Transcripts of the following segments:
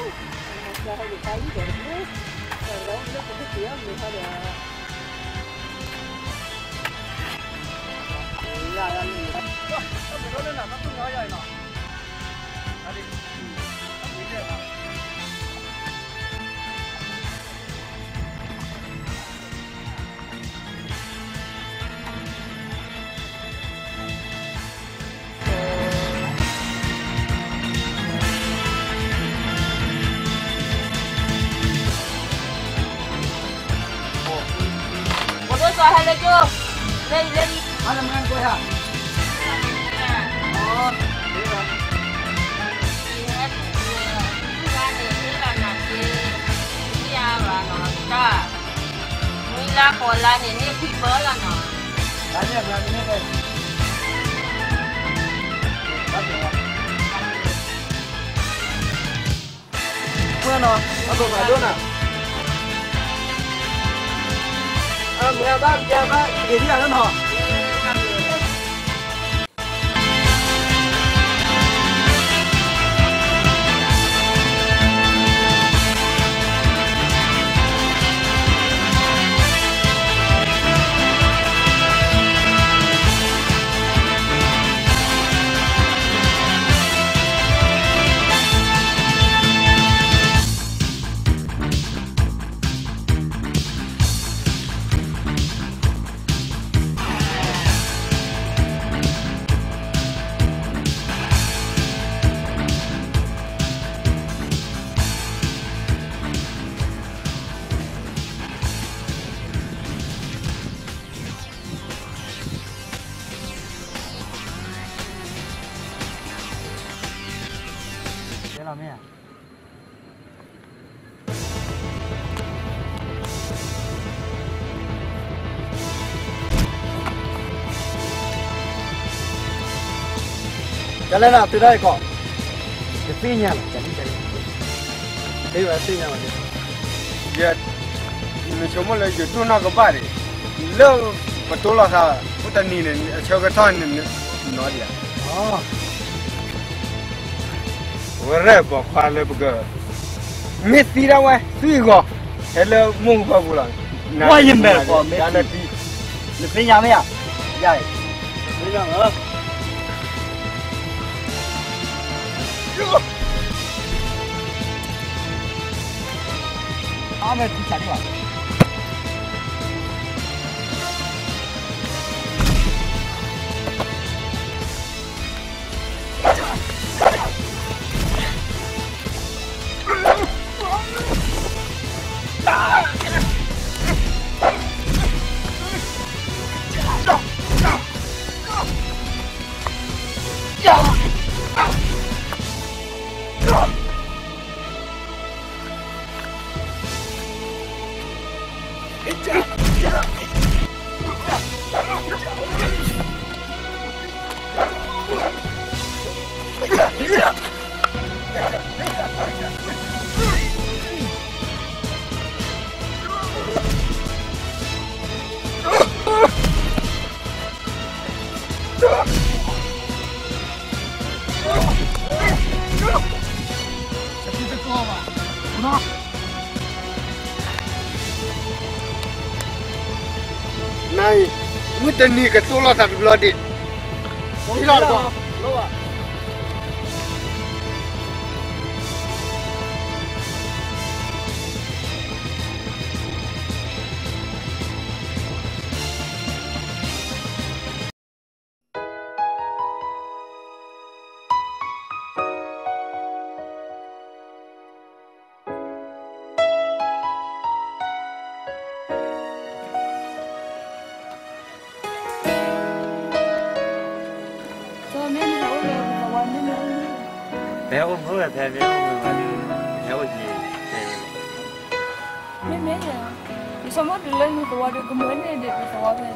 အိၣ်ဒိၣ်စီၤဟဲလၢကၠိ, လၢအံၤလၢအံၤ, အါလၢမုၢ်နကိးယၤ, အီ, မုၢ်လါဃီလါန့ၣ် န့ၢ်ခွံပၢလီၤနီၤ, တၢ်န့ၣ်မၤန့ၣ် ပှဲၤနီၤ အသိးမၤဒိၣ်နၤ, အမုၢ်အဘၣ်ပျၢၤဘၣ် က့ၤဒံးယၤလၢနီၤ. ကဲလီၤမ့ၢ်ဧါ, ကလဲၤနၤ တုၤဒၣ်အံၤကီး, တသ့ၣ်ညါဘၣ် ကလံကလံ, သ့ဝဲသ့ၣ်ညါဘၣ်, ယ, နဆိကမိၣ်လၢယတူၢ်နီၣ်ကဘၣ်န့ၣ်, လၢပတိလိာ်သး ဖိတနံၤန့ၣ် အဆၢကတီၢ်န့ၣ်, နီၤဒံးဧါ, ဝဲရဲၣ်ပိာ်ခွါလၢပက မ့ၢ်သံဒၣ်ဝဲ သွံၣ်ဂီၤ, ဟဲလၢမုၢ်ပူၤလီၤ, ဝဲယမဲာ်ကီးမ့ၢ်သံ, နသ့ၣ်ညါမ့ၢ်ဧါ, ယၤအံၤ, သ့ၣ်ညါလီၤ, အါမဲာ်ထံဆးဒံးဘၣ်. နၤအံၤ, မုၢ်တနံၤကတိၤလိာ်သးတဘျီဒံး, ထံလီၤတဘျီ. ဖဲအိၣ်မူဝဲဖဲမ့ၢ်အိၣ်မူဝဲ, ဖဲအိၣ်က့ၤ, မ့မ့ၢ်, ယဆိကမိၣ်တုၤလၢနသဝီဒီးကမၢန့ၢ်ဒံးပသဝီဖဲလီၤ.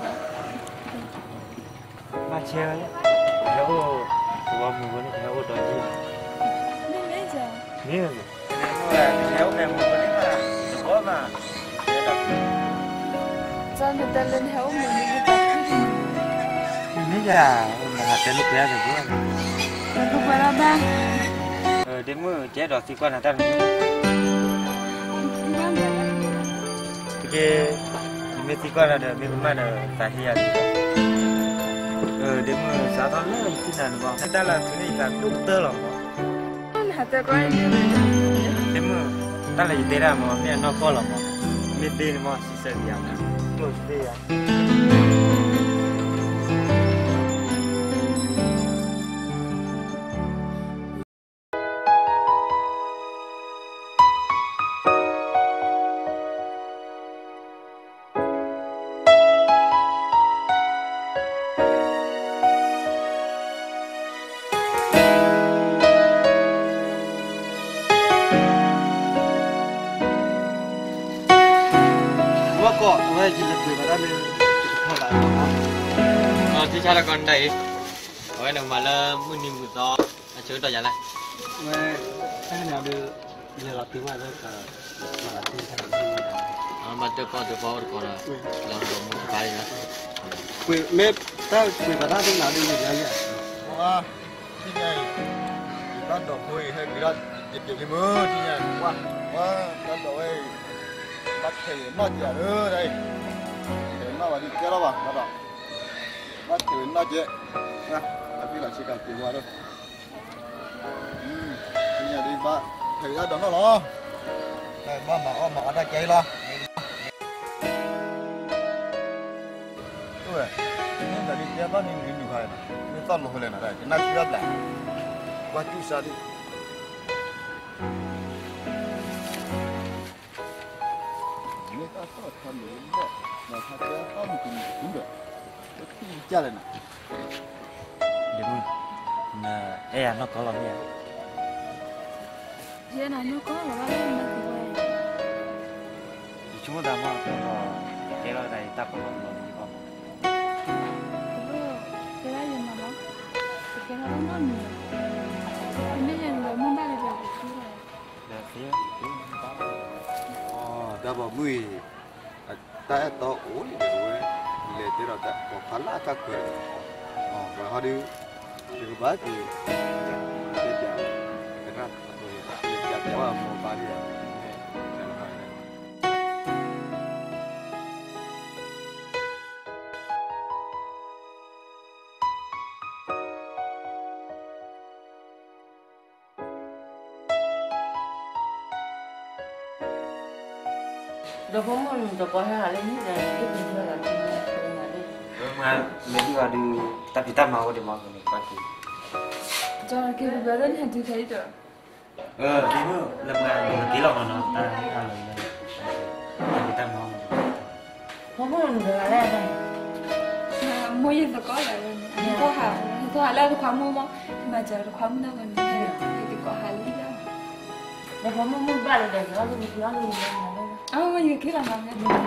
ဘၣ်ဆဲဝဲ, ဖဲအိၣ်, သဝီမုၢ်ဖိန့ၣ် ဖဲအိၣ်ဒီးယုၢ်, မ့မ့ၢ်, မ့ၢ်, ဖဲအိၣ်ဖဲမုၢ်ဖိန့ၣ်, သဝီမး, ကနတဲလၢနဟဲအိၣ်မုၢ်န့ၣ်, မ့မ့ၢ်, နဟးတဲလိာ်ကွဲတဘျီ, တဲလိာ်ကွဲလၢဘၣ်. ဒ့မုၣ် ကဲဒီးသံကွၢ်နၤတၢ်တမံၤ, တက့ၢ်, ယမ့ၢ်သံကွၢ်နၤဒီး မ့ၢ်ကမၣ်ဒီးသးဟ့ယၤလံ, ဒ့မုၣ် စးထီၣ်လၢယထံၣ်နၤန့ၣ်မး တၢ်လၢအထုးန့ၢ်ယသးဒိၣ်ကတၢၢ်လီၤမး, ဒ့မုၣ်, တၢ်လၢယတဲတၢ်မး မ့ၢ်အနီၢ်ကီၢ်လီၤမး, မ့ၢ်သ့န့ၣ်မး စံးဆၢက့ၤယၤ, ကျိၣ်သ့ယၤ ဝဲကိးဝဲ ယလဲၤပှ့ၤဘၣ်တၢ်လၢ ယကထီၣ်ဘၣ်, ထံဆါလၢကီးနဒၣ်အံၤ, အဝဲန့ၣ်မၤလၢမုၢ်နံၤမုၢ်သီ, အဆၢကတီၢ်ယၤလဲၣ်, ဝဲ, တၢ်န့ၣ်ဒီး လဲၤလီၤတုၤမးလၢက, မၤလီၤတုၤ, ဘၣ်တၢ်ကီတၢ်ကီအိၣ်တကီဒီး, လီၤမုၢ်တပၤအံၤ, မ့ၢ်တၢ်ပှ့ၤဘၣ်တၢ်သ့ၣ်နၤဒ်န့ၣ်လဲၣ်, ထံၣ်ညါအံၤ, ယတၢ်ဒိးဖိအံၤ ဟဲဂ့ၤထီၣ်ယဲၢ်က့ၤလံမုၢ်, ထံၣ်ညါအံၤ, ဝဲ, တၢ်ဒိးဝဲအံၤ, ဘၣ်ထဲးဝဲနီၢ်ကဲးဧါ, ထဲးနီၢ်ဘၣ်ဒ်ကဲထီၣ်ဘၣ်ဒီး, ဘၣ်ထဲးဝဲနီၢ်ကဲး, အသ့ၣ်လီၤဆ့ကၤက့ၤဝဲဒီး, ထံၣ်ညါဒ်ဘၣ်ထဲးဝဲတၢ်ဒိးနီၢ်လီၤ, ဘၣ်မၤအီၣ်မၤအီတၢ်ကဲအံၤလီၤ. မ့ၢ်သးဒ်တဲဘၣ်န့ၣ် နုၤနုၤခါ, မ့ၢ်သီၣ်လိၤဖဲလဲၣ်နၤ, ကနၣ်ဆံဘၣ်ဘျး, ကွၢ်စူၣ်စါဒ်, မ့ၢ်သီၣ်သီၣ်ထီၣ်န့ၣ်, မ့ၢ်သီၣ်သီၣ်န့ၣ်တမံၤတမံၤဒီး, ကထံၣ်ကၢ်လဲၣ်နၤ, ဒ့မုၣ်, နအဲၣ်ယၤနီၢ်ကီၢ်လီၤမ့ၢ်ဧါ, ယအဲၣ်နၤနီၢ်ကီၢ်လီၤဘၣ်လၢနမၤသံကွၢ်, ယဆိကမိၣ်သးမ့ၢ်အကီၢ်လီၤ, ကဲထီၣ်သးယတၢ်ကီၢ်လီၤလီၤလံယကီၢ်မး, ကဲဒၣ်ယမၤလီၤ, ကဲထီၣ်နီတမံၤလီၤ, မ့ၢ်ယၤန့ၣ်ဒီးမ့ၢ်ဘၣ်လၢယၤကသံလီၤ, ဒီးဘီမုၢ်အံၤ, တၢ်အဲၣ်တီအိၣ်လံဒီးဝဲ, လဲၤတဲဒီးပိာ်ခွါလၢအတၢ်ကွဲး, ပှၤဟီဒုး, ယကဘၣ်က့ၤ, တဲပျး, ကရၣ်, ပျးပျးဝဲအမိၢ်ပၢ်ဒ်, ဒီးဖိမုၣ်နတကိးဟဲဟးလၢဟံၣ်ဒီး ဒ်ပှၤဟဲဟးလၢဟံၣ်, မ့ၢ်ဟံၣ်အီၤဒုး, တၢ်ဖံးတၢ်မၤအိၣ်ဒံးမး ကန့ၣ်ကွၢ်က့ၤ, က့ၤပှၤသ့ၣ်န့ၣ်ဟဲတုၤခဲအံၤဒီး, လၢပှၤက့ၤလီၤမးနီၤ, တၢ်ဖံးတၢ်မၤအိၣ်, ဖိမုၣ်နတဂၤလဲၣ်, မိၢ်ယသကိးလၢ, ယသကိးဟးလၢတခွါမုၣ်မး, မၤစၢၤတခွါမုၣ်တၢ်မၤန့ၣ်, ယသကိးဟးလၢဟံၣ်လီၤ, ဒီးဖိမုၣ်မုၢ်ဘၣ်လၢဒီး, ယက့ၤလီၤမး, အၢနီၤ, အၢနီၤ, အိၣ်ဘၣ်လီၤဖိဒိၣ်, နဂၤလီၤ, မုၢ်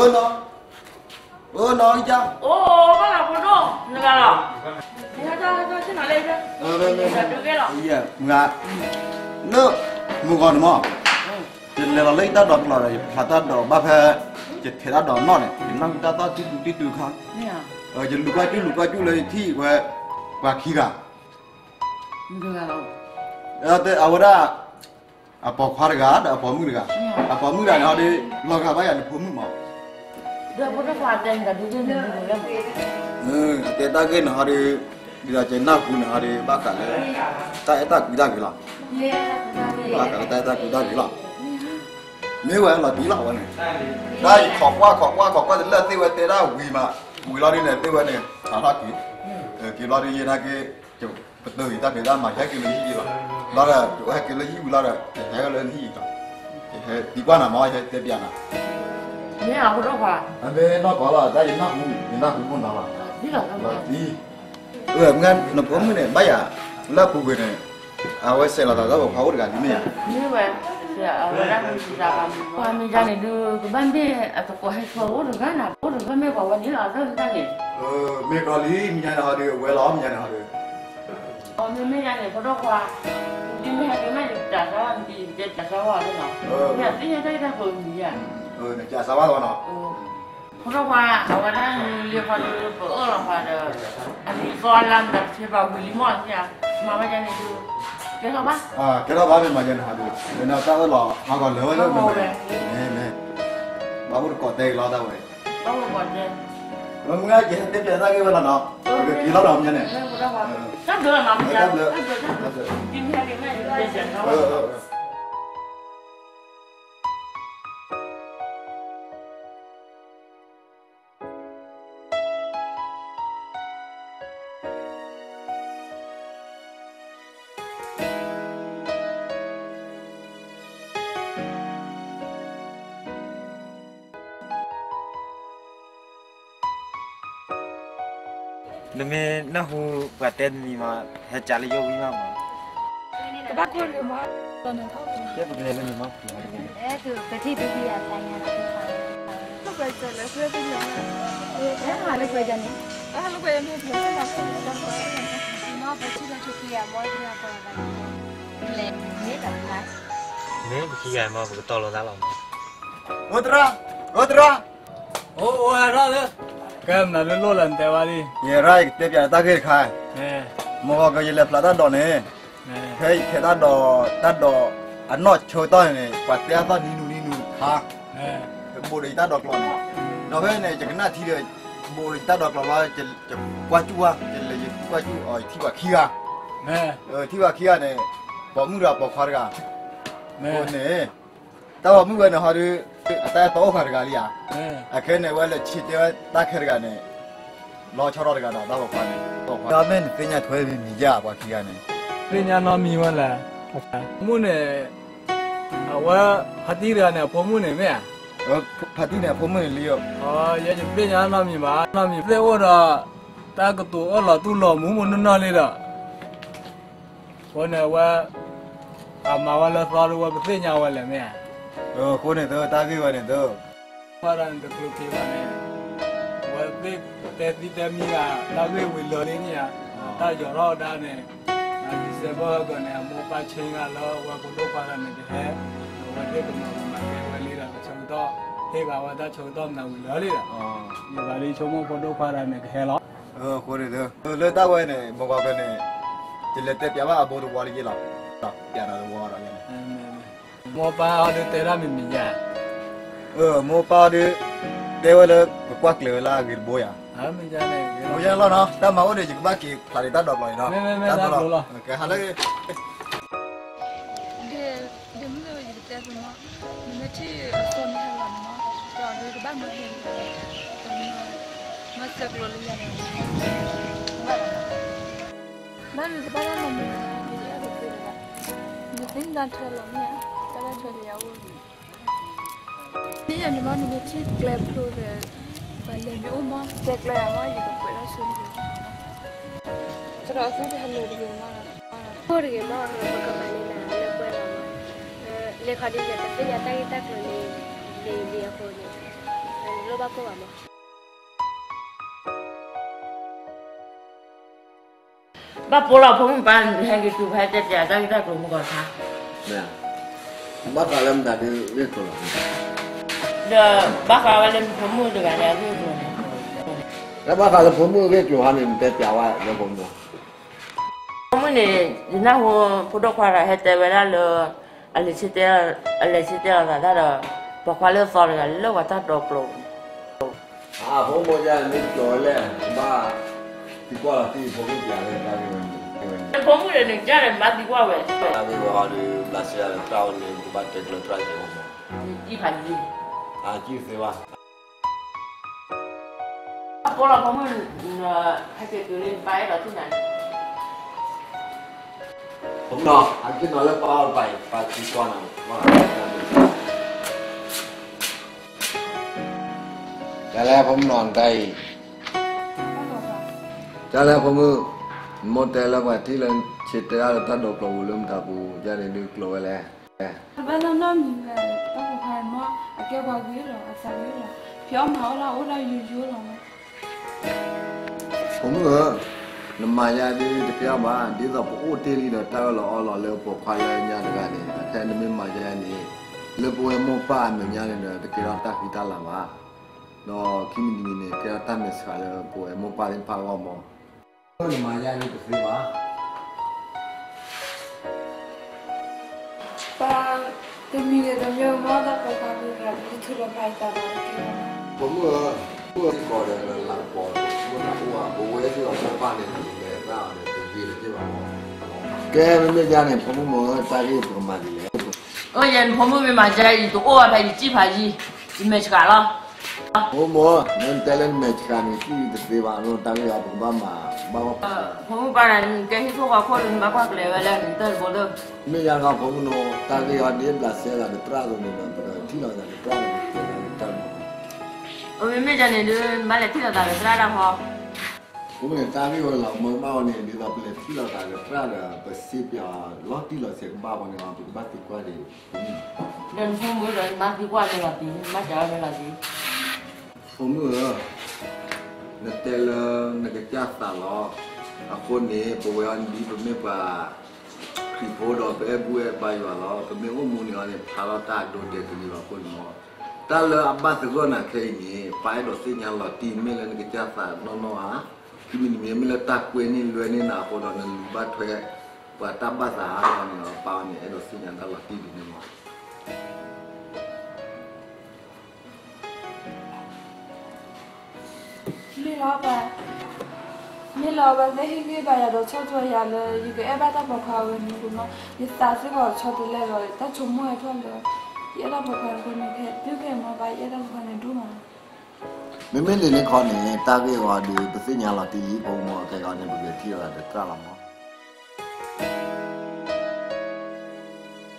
ဂၤ, လၢ, မုၢ်ဂီၤန့ၣ်မး, ယလဲၤလီၤလၢယတၢ်ဒိးကျိးဒီး ယဖျါတၢ်ဒိးဘၣ်ဖဲ, ယထဲးတၢ်ဒိးနီၢ်န့ၣ် ယနၢ်ဟူတၢ်သီၣ်တံၢ်တူတံၢ်တူခါ, ယလူၤကွၢ်စူၣ်လူၤကွၢ်စူၣ်လၢယထံၣ်ဝဲ, ပှၤခံဂၤ, အဝဲဒၣ်, အပိာ်ခွါတဂၤဒီးအပိာ်မုၣ်တဂၤ, အပိာ်မုၣ်တဂၤန့ၣ်ဟီဒီး, လီၤဂာ်ဘၣ်ယၤနဖိမုၣ်မး, အတဲတၢ်ဂ့ၢ်န့ၣ်ဟီဒီး, ဒ်သိးကနၢ်ဟူန့ၣ်ဟီဒီး ဘၣ်ဃးလၢ, တၢ်အဲၣ်တၢ်ကွံတၢ်ဂ့ၤလီၤ, ဘၣ်ဃးလၢတၢ်အဲၣ်တၢ်ကွံတၢ်ဂ့ၤလီၤ, မ့ၢ်ဝဲလီၤတံၢ်လီၤဝဲန့ၣ်, တၢ်ယခိးကွၢ်ခိးကွၢ်ခိးကွၢ်တလၢာ်သ့ၣ်ဝဲတဲဒၣ်ဝံၤမး, ဝံၤလီၤဒ်န့ၣ်သ့ၣ်ဝဲန့ၣ် ဟးထီၣ်က့ၤ, က့ၤဘျီဒ်ယဲနာ်က့, ပတုာ်ယတၢ်ဖံးတၢ်မၤ ယဟဲက့ၤလၢဟံၣ်လီၤ, ဘျီဒီး ယဟဲက့ၤလၢဟံၣ်ဝံၤလီၤဒီး ယဟဲလၢနဟံၣ်လီၤ, ယဟဲသံကွၢ်နၤမး ယဟဲတဲပျးနၤ, မ့ၢ်အဖိဒိၣ်ခွါ, အမ့ၢ်နီၢ်ကီၢ်လီၤ တၢ်ယနၢ်ဟူ, ယနၢ်ဟူမုၢ်နီၤလီၤ, လီၤတံၢ်, မ့ၢ်နဖိမုၣ်န့ၣ် ဘၣ်ယၤ, လၢအပူၤကွံာ်န့ၣ်, အဝဲစဲးလီၤသးဒီးပိာ်ခွါအိၣ်တဂၤဒ်မ့ၢ်ဧါ, မ့ၢ်ဝဲ, ပှၤမ့ၢ်ယၤန့ၣ်ဒုး ကဘၣ်မ့ၢ်အသကိးဟဲဆိးအိၣ်တဂၤနၤ အိၣ်တဂၤမ့ၢ်ပှၤဝဲန့ၣ်လီၤ တၢ်တၢ်န့ၣ်, မ့ၢ်ကီးလံ မ့ၢ်ညါန့ၣ်ဟီဒီး အဝဲလီၤ မ့ၢ်ညါန့ၣ်ဟီဒီး အမ့မ့ၢ်ယၤန့ၣ် ဖိဒိၣ်ခွါ, ဒ်မ့ၢ်ဟဲက့ၤမ့ၢ်ယကစၢ်ဝဲန့ၣ် ယကစၢ်ဝဲလီၤ, မ့ၢ်သ့ၣ်ညါတၢ်တၢ်ပှၤမံၤယၤ, နကစၢ်ဝဲလီၤနီၤ, ဖိဒိၣ်ခွါ အဝဲဒၣ်လံၤခွါဒီးပအၢၣ်လီၤခွါဒီး, အလံၤကီၢ်အလါမတၤတဆဲးပှၤဝံၤလံမီၢ်သ့ဧါ မၤဝဲဒ်န့ၣ်ဒုး, ကဲထီၣ်ဘၣ်, ကဲထီၣ်ဘၣ် မ့ၢ်မၤယဲန့ၣ်ဟးဒုး, မ့ၢ်န့ၣ်တၢ်အၢၣ်လီၤဟးဂီၤလၢာ်ဝဲလၢမ့ၢ်, မ့ၢ်, ဘၣ်အိၣ်တကိးတဲကလီတၢ်ဝဲ, မ့ၢ်မုၢ်ဂၤက့ၤဟဲတဲပျးတၢ်ဂ့ၢ်ဝဲလီၤနီၤ, က့ၤလီၤနီၤမ့ၢ်န့ၣ်, တၢ်ဘျုးလီၤနီၤ, တၢ်ဘျုး, တၢ်ဘျုး, နမ့ၢ်နၢ်ဟူပှၤတဲတမံၤမး, ဟဲကးလၢယအိၣ်ဝံၤမးမး, ကဘၣ်ခိၣ်လၢမး, ကဲပကလဲၤလၢန့ၣ်မး, အဲၣ်ဒိးပထံၣ်ဒုးယၤသးညါဒီး, လၢကွဲးန့ၣ်, လၢကွဲးန့ၣ်, မ့ၢ်ပထံၣ်ဂၤမး ပကတီၢ်လိာ်သးလီၤမး, အိၣ်သရၣ်, အိၣ်သရၣ်, အိၣ်အိၣ်ဟဲရၣ်လၢ, ကဲမနုၤလၢလိၣ်လဲၣ်နတဲဝဲလံ, ယရၣ်ယကတဲပျးတၢ်ဂ့ၢ်တခါ, မ့ၢ်ဂီၤကယလဲၤဖျါတၢ်ဒိးန့ၣ်, ဖဲယထဲတၢ်ဒိး, တၢ်ဒိးအနီၢ်ဆၢကတီၢ်န့ၣ် ပှၤတဲအသီၣ်နံၤနူၤနံၤနူၤတခါ, ဘိးဒီးယတၢ်ဒိးကျိးန့ၣ်, ဒီးဖဲန့ၣ် ယကနၣ်ထံဒီး, ဘိးဒီးယတၢ်ဒိးကျိးလီၤ, ယကွၢ်စူၣ်ဝဲ, ယလဲၤယကွၢ်စူၣ်အီၤ ယထံၣ်ပှၤခံဂၤ, ထံၣ်ပှၤခံဂၤန့ၣ်, ပိာ်မုၣ်တဂၤပိာ်ခွါတဂၤ, အဃိန့ၣ် တၢ်ပိာ်မုၣ်ဝဲန့ၣ်ဟီဒုး, အတၢ်အဲၣ်တီအိၣ်ဃာ်တဂၤလံဧါ, အခဲန့ၣ်ဝဲလဲၤဆံးတဲဝဲတၢ်ခဲတဂၤန့ၣ်, လီၤဆီထီၣ်တဂၤဒီးတၢ်ပိာ်ခွါန့ၣ်, တၢ်မ့ၢ်နသ့ၣ်ညါထွဲမံၤမံၤယါပှၤခံဂၤန့ၣ်, သ့ၣ်ညါနီတမံၤဝဲလဲၣ်, မုၣ်န့ၣ်, အဝဲ, ဖါတံၢ်တဂၤန့ၣ် အဖိမုၣ်န့ၣ်မ့ၢ်ဧါ, ဖါတံၢ်န့ၣ်အဖိမုၣ်န့ၣ်လံဧါ, ယဲယသ့ၣ်ညါနီတမံၤဘၣ်, နီတမံၤသ့ၣ်အိၣ်ဒီး, တၢ်ကတိၤအၢၣ်လီၤတူၢ်လိာ်မူးမူးနီၢ်နီၢ်လံဒီး အဃိန့ၣ်ဝဲ, အမၤဝဲလၢသီတဝဲပသ့ၣ်ညါဝဲလဲၣ်မ့ၢ်ဧါ, အဃိန့ၣ်သၢတၢ်ဂ့ၢ်ဝဲန့ၣ်သၢ, ပှၤတဂၤန့ၣ်တကျိၤက့ၤဘၣ်န့ၣ်, အဝဲသ့ၣ်တဲသံတဲမံဂၤ, တၢ်ဂ့ၢ်ဝံၤလၢာ်လံန့ၣ်ဧါ, တၢ်ယီၤထီၣ်ဝဲဒၣ်န့ၣ်, ဒံၣ်စဲဘၢၣ်ဟဲကီးန့ၣ် အမိၢ်ပၢ်ဆ့ဂၤလၢအဝဲဖိဒိၣ်ခွါတဂၤန့ၣ်ကဟဲ, အဝဲသ့ၣ်ကမၤကမၤကဲဝဲလံဒီး ကဆၢကတီၢ်, ဟ့ၣ်ဘၣ်ဝဲတၢ်ဆၢကတီၢ်မနုၤဝံၤလၢာ်လံဒီး, ယဘၣ်လံဆိကမိၣ်ဖိဒိၣ်ခွါတဂၤန့ၣ်ကဟဲလီၤ အဃိန့ၣ်, လၢတၢ်ဝဲန့ၣ် မ့ၢ်ဂီၤကန့ၣ်, ယလဲၤတဲပျးဘၣ်အဘိတဝီလံယ့လီၤ, ပျးဒီးတဝီဒီးယဲန့ၣ်, မိၢ်ပၢ်အီၤဒုးတဲဒၣ်မံၤမံၤယါ, မိၢ်ပၢ်အီၤဒုး, တဲဝဲလၢကကွၢ်ကျဲၤဝဲလၢအဂ့ၤတဘိယါ, မ့ၢ်ယါလီၤနီၤ, တၢ်မၤအိၣ်န့ၣ် ယကဘၣ်က့ၤဖျါဒံးတၢ်ဒိးကျိးအံၤနီၤ, တၢ်ဒိးလီၤ, ကဟးလၢ ဒ်မ့ၢ်ဝဲယကတဲသုမး, နမ့ၢ်ထံၣ်အသိးန့ၣ်ဟဲလီၤန့ၣ်မး, ဒီးဒုးကဘၣ်မၤဟဲလီၤ, မၤစၢၤကျိၤလၢယၤန့ၣ်, ဘၣ်, ဘၣ်နတဘၣ်တၢ်မၤမုာ်န့ၣ် ယအဲၣ်ဒိးသုတဂၤ, နသ့ၣ်ညါထွဲလီၤမ့ၢ်ဧါ, တၢ်ဘၣ်ထွဲလၢယၤအိၣ်န့ၣ်, နံၣ်ယၤန့ၣ်မး နမ့ၢ်ထံၣ်ကျဲဖျိဒီး, ပှၤလဲၤမ့ၢ်အိၣ်မး တဲကျဲယၤမး ယကပှဲၤထီၣ်ဆိတဂ့ၤ, ကဒီးသုတဟဲလၢာ်တဂ့ၤမး, အိၣ်တဂ့ၤမး ပကမၤန့ၢ်နၤလၢပှဲၤလီၤမး, လဲၤခီဒ်လဲၣ် ပသ့ၣ်ညါတၢ်ဂ့ၢ်တၢ်ကျိၤန့ၣ်, လံၤလံၤအဃိန့ၣ်, နလိၣ်ဘၣ်ကိၢ်ဘၣ်မး ဘၣ်ပိာ်လီၤ ဖိမုၣ်ပၢ် ဟဲက့ၤတုၤဖဲတဲပျးတၢ်ဂ့ၢ်တၢ်ကျိၤမုၢ်ဂီၤခါ, ဘၣ်ဃးလၢမတၤဒုးဂ့ၢ်ကျိၤလီၤ, ဒီးဘၣ်ဃးဝဲလၢနဖိမုၣ်တဂၤန့ၣ်အဂ့ၢ်အကျိၤန့ၣ်, တၢ်ဘၣ်ဃးလၢဖိမုၣ်အဂ့ၢ်ကျိၤဟါန့ၣ် နတဲပျးဝဲလၢဖိမုၣ် ဖိမုၣ်န့ၣ် ယနၢ်ဟူ ဖိဒိၣ်ခွါဒီးဟဲတဲဝဲဒၣ်လၢ အလဲၤဆံးတဲ, အလဲၤဆံးတဲလီၤသးတၢ်ဒီး ပိာ်ခွါလၢအသီတဂၤလၢပှၤတၢ်ဒိးကျိၤ, အဖိမုၣ်ယါန့ၣ်ကျိၤဝဲလဲၣ် ဘၣ်, သံကွၢ်လီၤသံဖိမုၣ်ပျးလၢတၢ်ဂ့ၢ်ဝဲန့ၣ်, ဖိမုၣ်န့ၣ် နကစၢ်ဒီးနဘၣ်သံကွၢ်ဝဲ, တၢ်ဂ့ၢ်ဝဲဟီဒုး ဘျးစဲယၤဒီးတၢ်အိၣ်န့ၣ် ပကဘၣ်တဲကျၢၤတြၢ်က့ၤအီၤမး, အကံၣ်သ့ဘၣ် အပိာ်လီၤဖိမုၣ်, ဟဲက့ၤတုၤလံ ပၢ်အဲၣ်ဒိးထံၣ်နၤန့ၣ်, ဖိမုၣ်နီၤ ဟဲက့ၤနီၤလၢပၢ်အီၤတပၤအံၤ ပၢ်သံကွၢ်နၤ, ကလဲၤဖိမုၣ်နီၤ နတၢ်အံၤ, ကလဲၤဖိမုၣ်, နမိၢ်တဲလၢပှၤထံၣ်လၢ ဆံးတဲဒၣ်လၢတၢ်ဒိးကျိၤပူၤလၢမတၤပူၤ ယါန့ၣ်ဒုးကျိၤဝဲလဲၣ် တဘၣ်နီတမံၤဝဲ, တၢ်ပိာ်ခွါန့ၣ်မး အကဲပှၤဂ့ၤလီၤ အသးဂ့ၤလီၤ, ဖံးအီၣ်မၤအီၣ်လၢအအိၣ်ဒၣ်ယိယိလီၤမး. ဖိမုၣ်ဧၢ, နမၤယါဒ်တကဲဘၣ်, ဒ်သိးပအိၣ်တ့ၢ်လံဒီးတၢ်အၢၣ်လီၤအီလီၤလၢပိာ်ခွါလၢညါတဂၤန့ၣ် အခဲနမ့ၢ်မၤယါန့ၣ်, လၢပဝဲမိၢ်ပၢ်အမဲာ်ညါန့ၣ်ဒီး တကဲထီၣ်တၢ်ဃံတၢ်လၤဘၣ်, ဒီးခံမံၤတမံၤန့ၣ် ကဲထီၣ်တၢ်မဲာ်ဆှးလၢပဝဲမိၢ်ပၢ်သ့ၣ်တဖၣ်အဂီၢ်မး. နမၤယါန့ၣ်တသ့ဘၣ်. ပှၤတမံၤဂ့ၤတမံၤဂ့ၤ မ့ၢ်တၢ်ပိာ်ခွါမ့ၢ်ဂ့ၤ ပကထုးလီၤဖးယသးလီၤတက့ၢ်လီၤ. ဖိမုၣ်ဧၢ, ဖိမုၣ်စ့ၢ်ကီးဒီးနလၤကပီၤ မ့ၢ်နအိၣ်ဧါ, ပဝဲစ့ၢ်ကီးမိၢ်ပၢ်န့ၣ် နမဲာ်သၣ်အီၤန့ၣ် တဂ့ၤတက့ၢ်ဘၣ်မီၢ်. ကဲ မ့မ့ၢ်ဒ်န့ၣ် ဖိမုၣ်မိၢ် တၢ်ဂ့ၢ်ပကမၤဒ်လဲၣ်. အိၣ်ယဲ နဖိမုၣ်မ့ၢ်မၤဒ်အံၤ တအိၣ်ဘၣ်ဖဲယစံၣ်ဖးယံၤ, ယမဲာ်ဆှးလီၤ. ဖိမုၣ်မိၢ် နတဲလၢနမဲာ်ဆှးန့ၣ် စံၣ်တသ့ဘၣ်, တၢ်ဂ့ၢ်အံၤ ပကဘၣ်မၤဘၣ်ဝဲ. ဖိမုၣ်ပၢ်န့ၣ် နကဲဟံၣ်ခိၣ်ဃီခိၣ်ဒီး နဘၣ်ကွၢ်ကျဲၤဝဲလၢနတၢၢ်တဘိလၢ. မ့ၢ်ယါလီၤဖိမုၣ်မိၢ်, တၢ်ဂ့ၢ်အံၤဒ်ပျၢ်စဲဂၤဒီးသရၣ်အသိးန့ၣ်ဒီး ပကထံၣ်လိာ်သးဒီးသရၣ်ဒီးကဲသးဒီးတၢ်မီၢ်. အမ့မ့ၢ်ဒ်န့ၣ်ဒီး နဘၣ်လဲၤထံၣ်လိာ်သးဒီးသရၣ်တၢ်ဃီ. ဖိမုၣ်န့ၣ် တၢ်ဂ့ၢ်ဝဲလီၤမၢဘၣ်အီၤန့ၣ် ဒ်သိးပလဲၤထံၣ်လိာ်သးဒီးသရၣ်ဒီး ပစံးပၠးအီၤလီၤတံၢ်လီၤဆဲးကဘၣ်အီၤန့ၣ် ပကဘၣ်သံကွၢ်ဒံး. ဒီးနဖိမုၣ်ဒီး နဘၣ်သံကွၢ်မ့ၢ်လီၤတံၢ်, နဘၣ်စံးမ့ၢ်လီၤတံၢ်. ဖိမုၣ်ဧၢ, နတဲလၢနကစၢ်သးလီၤ. အဃိန့ၣ် ပဝဲအံၤဒ်ပမ့ၢ်ပှၤခရံာ်ဖိဒီး ပအဲၣ်ဘူၣ်အဲၣ်ဘါယွၤလီၤ. ပမ့ၢ်အိၣ်မူန့ၣ်အီၤန့ၣ် ဖျါထီၣ်တၢ်အဒိအတဲာ်တမံၤလီၤ. အဃိန့ၣ် တၢ်လၢအဘၣ်သဂၢၢ်နၤခဲအံၤန့ၣ် ပၢ်အဲၣ်ဒိးသ့ၣ်ညါလီၤတံၢ် မ့ၢ်လၢနကစၢ်သးနီၢ်နီၢ်ဧါ, ခံမံၤတမံၤ မ့ၢ်လၢတၢ်ကွဲန့ၢ်လွဲန့ၢ်နၤအဃိဒီး နလူၤဘၣ်ထွဲပှၤတၢ်ဘၣ်သးဧါန့ၣ်လီၤ. ပၢ်န့ၣ် အဲၣ်ဒိးသ့ၣ်ညါတၢ်လီၤတံၢ်ဒ်န့ၣ်မီၢ်. မ့ၢ်လီၤပၢ်, မ့ၢ်လီၤ ပၢ်သ့ၣ်ဟ့ၣ်ဂံၢ်ဘါယၤဒီးဆီၣ်ထွဲယၤလၢ ယကအဲၣ်ဘၣ်တၢ်ပိာ်ခွါဝဲန့ၣ်လီၤ. ယသးစ့ၢ်ကီးဆီတလဲလီၤ, တၢ်ဆိကမိၣ်ဟဲထီၣ်လၢ ယအဲၣ်တၢ်ပိာ်ခွါတခီန့ၣ် ဖဲတုၤခဲအံၤမီၢ် ပၢ် ယအဲၣ်တၢ်ပိာ်ခွါန့ၣ်ဒိၣ်မး. မ့မ့ၢ်ဒ်န့ၣ်ခီန့ၣ် တၢ်ဂ့ၢ်အံၤဒီး ပသ့ၣ်ညါလီၤတံၢ်လံ ဖိမုၣ်မိၢ်, ခဲအံၤန့ၣ် ပကလဲၤထံၣ်လိာ်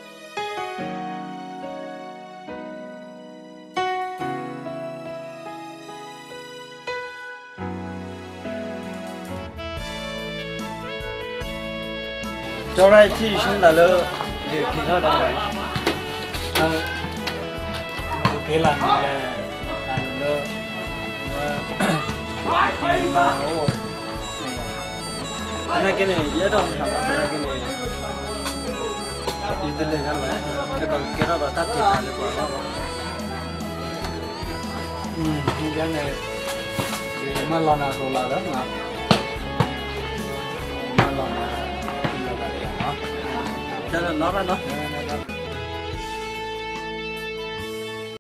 သးဒီးသရၣ်လီၤမီၢ်. ကၠီရၢ်ထံၣ်ဆူနၤလၢ ယက့ၤထီၣ်ဒီး က့ၤလီၤန့ၣ်လဲၣ်, လၢ အိၣ် သနာ်က့န့ၣ် ယအဲၣ်ဒိးမၤသးဘၣ်သနာ်က့န့ၣ် ယတလဲၤတၢ်လၢၤ, ယကကဲထီၣ်ဒီးတၢ်တ့ၢ်တၢ်လၢပှၤလီၤ. မ့ၢ်ဒ်န့ၣ် ယမၢလီၤနၤသိးလီၤလၢ, မၢလီၤနၤ, တၢ်လၢနီၢ်ဘၣ်နီၢ်